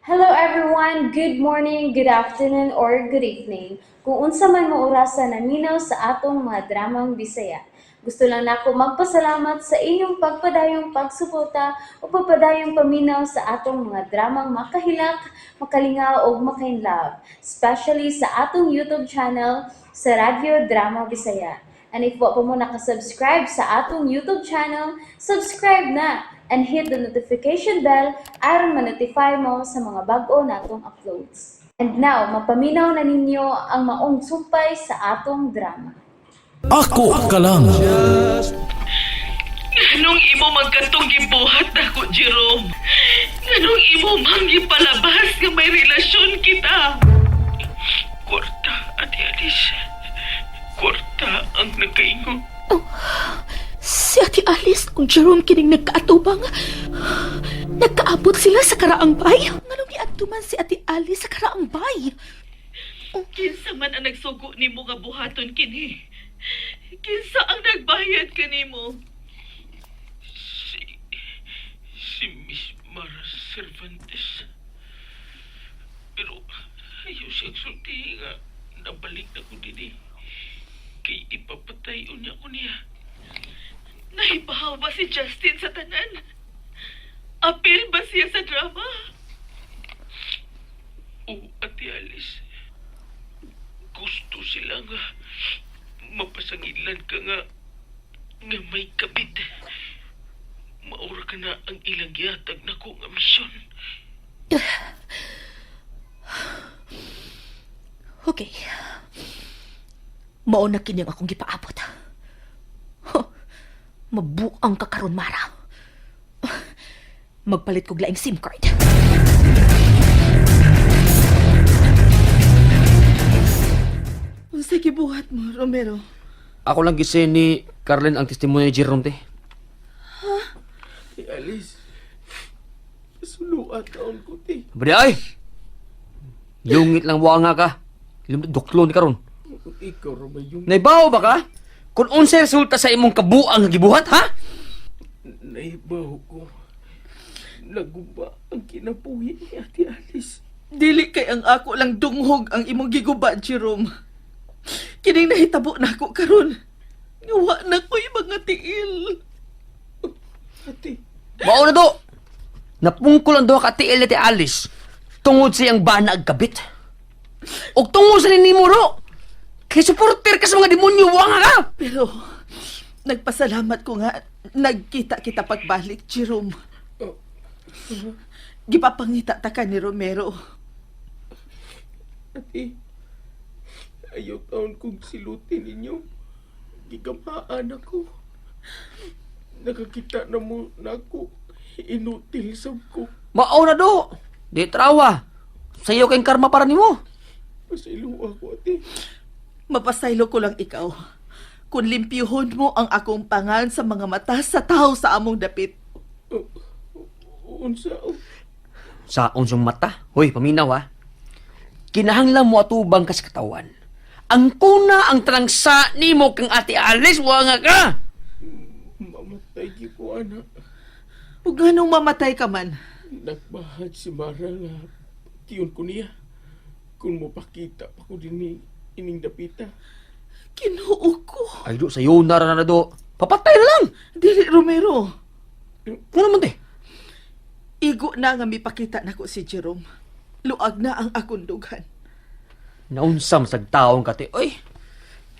Hello everyone! Good morning, good afternoon, or good evening. Kung unsa man mo orasa naminaw sa atong mga dramang Bisaya. Gusto lang nako magpasalamat sa inyong pagpadayong pagsuporta o pagpadayong paminaw sa atong mga dramang makahilak, makalingaw ug makainlove, especially sa atong YouTube channel sa Radyo Drama Bisaya. And if wa pa mo nakasubscribe sa atong YouTube channel, subscribe na and hit the notification bell aron ma-notify mo sa mga bag-o natong uploads. And now, mapaminaw na ninyo ang maong sumpay sa atong drama. Ako ka lang. Nganong imo man katong gibuhat nako, Jerome? Nganong imo man gipalabas nga may relasyon kita? Kwarta, Ate Alice. Kwarta ang nagkaingon. Si Ate Alice ug Jerome kining nagkaatubang. Nagkaabot sila sa karaang bay. Nganong giadto man si Ate Alice sa karaang bay? Kinsa man ang nagsugo nimo nga buhaton kini? Kinsa ang nagbayad kanimo? Si Miss Mara Cervantes. Pero ayaw siyang sulti nga nabalik na ko dinhi. Kay ipapatay unya ko niya. Nahibaw ba si Justin sa tanan? Apil ba siya sa drama? O Ate Alice, gusto sila nga mapasangilan ka nga nga may kabit. Maura ka na ang ilang gihatag nako nga misyon. Okay. Mao na kini ang akong gipaabot. Huh. Mabuang ka karon, Mara. Magpalit kog laing SIM card. Unsa gibuhat mo, Romero? Ako lang gise ni Carlin ang testimonya ni Jerome, te. Ate Alice, suluan taon ko, te. Bali ay! Lungit lang wanga ka. Duklo ni karon. Ikaw ra ba yung Naibaw ba ka? Kung unsay resulta sa imong kabuang nga gibuhat, ha? naibaw ko? Naguba ang kinabuhi ni Ate Alice. Dili kay ang ako lang dunghog ang imong giguba, Jerome. Kining nahitabo nako karon. Wa na ko'y mga tiil. Ate, Mao na do. Napungkol ang duha ka tiil ni Ate Alice tungod sa iyang bana ag kabit. Og tungod sa nimo ro. Kay supporter ka sa mga demonyo, wanga ka. Pero nagpasalamat ko nga nagkita kita pagbalik, Jerome. Gipapangita ta ka ni Romero. Ate, ayaw taon kong silutin ninyo. Gigamaan ako. Nakakita na mo na ako. Inutil sab ko. Mao na do. Di trawa. Sayo kay karma para nimo. Pasaylo ako, ate. Mapasaylo ko lang ikaw. Kung limpyuhon mo ang akong pangan sa mga mata sa tao sa among dapit. Oh, unsa, oh. Sa unsong mata. Hoy, paminaw ha. Kinahanglan mo atubang ka sa katawan. Ang kuna ang trangsa nimo kang Ate Alice, wanga ka. Mamatay gyud ko, anak. Ug nganong mamatay ka man. Nagbahad si Mara nga tiyon ko niya. Kung mapakita pa ko din ni ining dapita. Kinuo ko. Ay do, sayo na ra na do. Papatay na lang. Dili, Romero. Ano naman te? Igo na nga mipakita nako si Jerome. Luag na ang akong dughan. Naunsam sa taong ka te. Oy,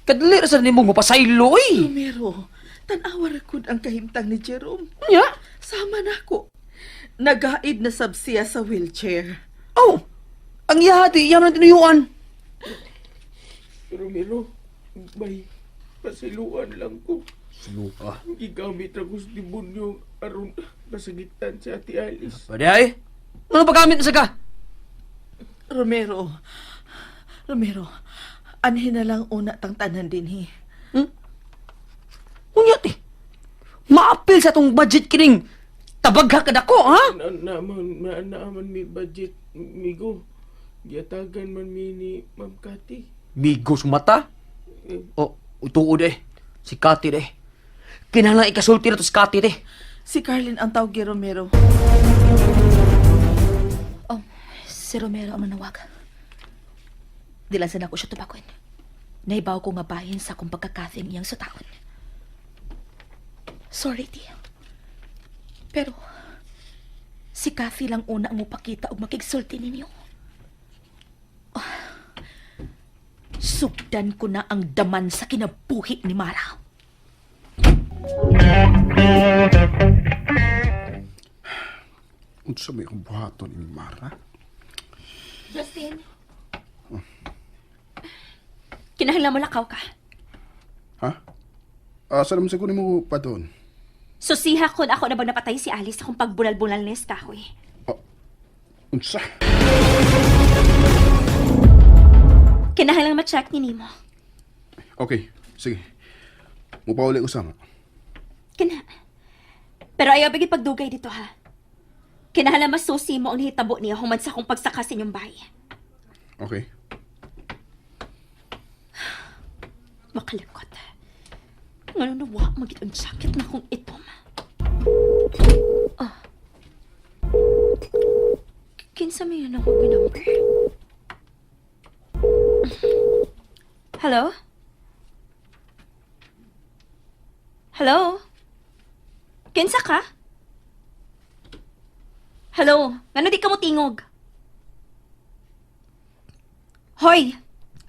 kadali ra sa nimong mapasaylo, oy. Romero, tan-awa ra gud ang kahimtang ni Jerome. Nya? Sama nako. Nagaid na sab siya sa wheelchair. Oh, ang yahati, iyan ang tinuyuan. Romero, bay, pasayloan lang ko. Sluka. Gigamit ako sa demonyo aron masagitan si Ate Alice. Pwede ay. Ano paggamit na sa ka? Romero, Romero, anhin na lang una tang tanan dinhi. Unya te. Maapil sa tong budget kining tabagha ka dako, ha? Na, naman, na, naaman mi budget, migo. Giatagan man mi ni Ma'am Cathy. Migo sumata. Oh, utuod eh. Si Kati eh. Kinahanglan ikasulti na to si Kati eh. Si Carlin ang tawag ni Romero. Si Romero ang nanawag. Dilasan ako siya tubakon. Naibaw ko nga bahin sa akong pagkakathing iyang sa taon. Sorry, ti. Pero, si Kathy lang una ang mupakita og makigsulti ninyo. Ah, sugdan ko na ang daman sa kinabuhi ni Mara. Unsa may akong buhaton ni Mara? Justin. Kinahanglan mo lakaw ka. Ha? Asa naman siguro mo pa doon? Susiha kon ako na bang napatay si Alice akong pagbulal-bulal ni kahoy. Unsa? Kinahanglan ma-check ni Nemo. Okay, sige. Mupauli ko sama. Kina. Pero ayaw bigit pagdugay dito ha. Kinahanglan masusi mo ang nahitabo niya human sa akong pagsaka sa inyong bahay. Okay. Makalangkot. Ngano nawa magit ang jacket na kong itom. Ah. Kinsa may nanawag na number? Hello? Hello? Kinsa ka? Hello? Ngano di ka mo tingog? Hoy!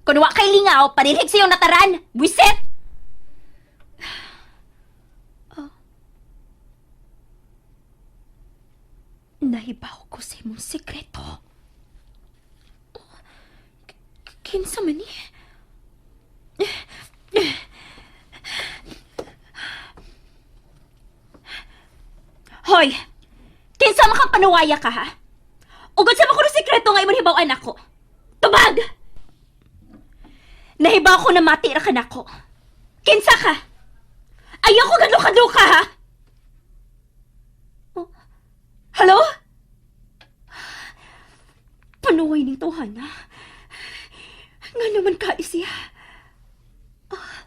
Kung wa kay lingaw, panilhig sa iyong nataran! Buisit! Oh. Nahibaw ko sa imong sikreto. Oh, kinsa man ni? Hoy! Kinsa man kang panuwaya ka, ha? Ugod sa ko sikreto nga imong hibaw anak ko. Tubag! Nahibaw ko na matira ka nako. Kinsa ka? Ayoko gadlo-kadlo ka, ha? Oh. Hello? Panuway nito, Hana. Nga naman ka, siya. Ah.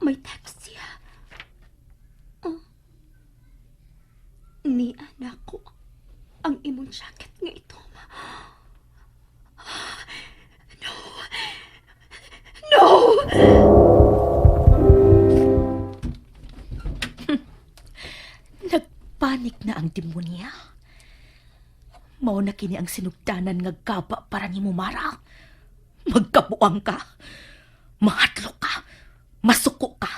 May text siya. Oh. Ni anak ko ang imong jacket nga ito. No! Nagpanik na ang demonya. Mao na kini ang sinugdanan nga gaba para nimo Mara. Magkabuang ka. Mahatlok ka. Masuko ka.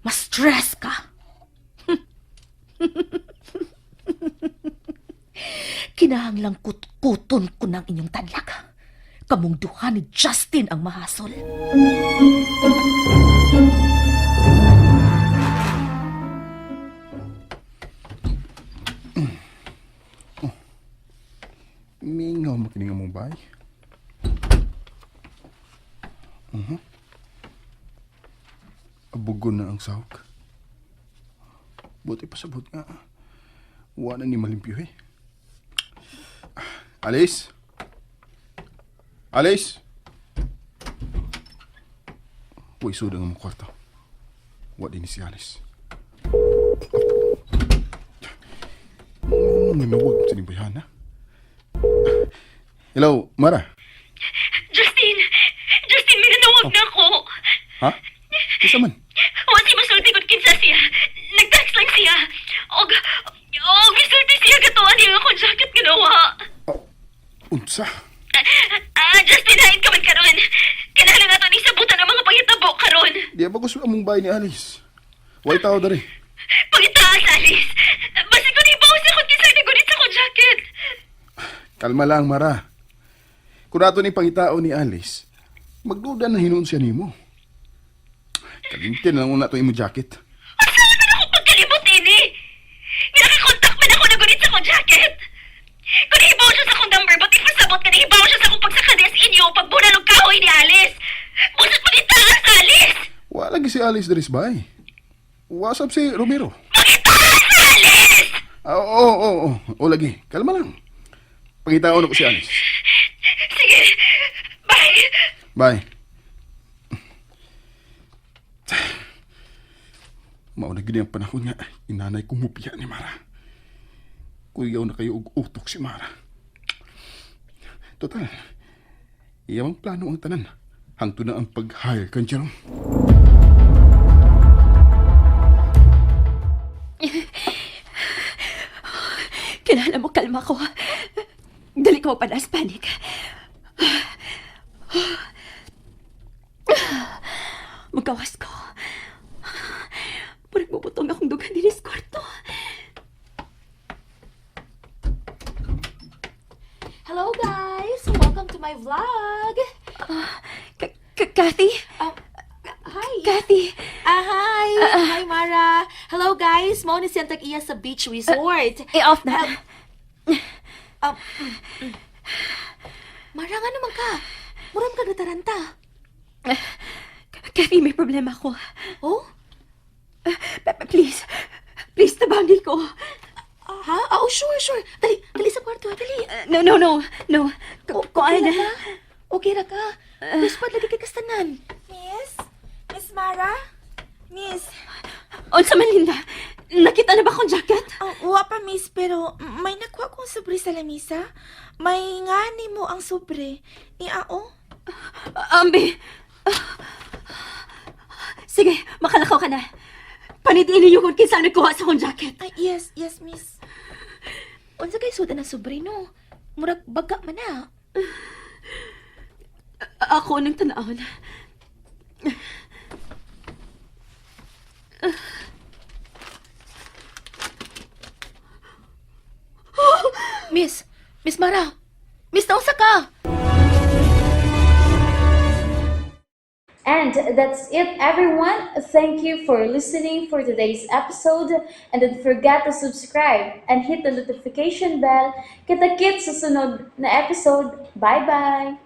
Ma-stress ka. Kinahanglang kutkuton ko ng inyong tanlak. Kamong duha ni Justin ang mahasol. Mingaw makining among bay. Abugon na ang sahog. Buti pa sabot nga. Wala ni malimpyo eh. Alice? Alice? Uy, suda nga mong kwarto. Wa din ni si Alice. Ano nanawag sa ni ha? Hello, Mara. Justin! Justin, may nanawag na ako! Ha? Kisa man? Wa si masulti kung kinsa siya. Nag-text lang siya. Og, og misulti siya katuan niya akong jacket ginawa. Oh, unsa? Ah, Justin, hain ka man karon. Kinahanglan nato ni sabutan ang mga panghitabo karon. Di ba gusto among bahay ni Alice? Way tao dari. Pangitaas, Alice. Basta ko ni siya kung kinsa nagunit sa akong jacket. Kalma lang, Mara. Kung ato ni pangitao ni Alice, magduda na hinuon siya nimo. Kalimtin lang una to imo jacket. Asa man ako pagkalimot ini? Nga nakakontak man ako nagunit sa akong jacket. Kung nahibaw siya sa akong number, ba't ipasabot ka nahibaw siya sa akong pagsakades inyo pagbunan og kahoy ni Alice? Busot pangitaas, Alice! Wala lagi si Alice diri sa bahay. What's up si Romero? Pangitaas, Alice! Ah, oo, oo, oo. Oo, lagi. Kalma lang. Pangitao na ko si Alice. Sige, bye! Bye. Mauna gini ang panahon nga inanay kumupiya ni Mara. Kuyaw na kayo og utok si Mara. Total, iyang plano ang tanan. Hangto na ang pag-hire kan Jerome. Kinala mo, kalma ko. Dali ko panas panic. Magawas ko. Murag mabutong akong dugan din sa kwarto. Hello guys! Welcome to my vlog! Kathy? Hi! Kathy! Ah, hi! Hi, Mara! Hello guys! Mao ni siyang tag-iya sa beach resort. I-off na. Mara, nga naman ka? Muram ka nataranta. Kathy, may problema ako. Oh? Please. Please, tabangi ko. Ha? Oh, sure, sure. Dali, dali sa kwarto, dali. No, no, no. No. Kuan Okay na. ra ka? Okay ra ka? Miss, pad lagi kay kastanan. Miss? Miss Mara? Miss, Unsa man, Linda? Nakita na ba akong jacket? oh, wa pa miss, pero may nakuha kong sobre sa lamisa. May ngani mo ang sobre. Ni ao? Ambi. Sige, makalakaw ka na. Panitiin ninyo kung kinsa ang nagkuha sa akong jacket. Ay, yes, yes, miss. Unsa kay sudan ang sobre, no? Murag baga man na. Ako nang tanawon. Miss, Miss Mara. Miss, nausa ka? And that's it, everyone. Thank you for listening for today's episode. And don't forget to subscribe and hit the notification bell. Kita-kits sa sunod na episode. Bye-bye!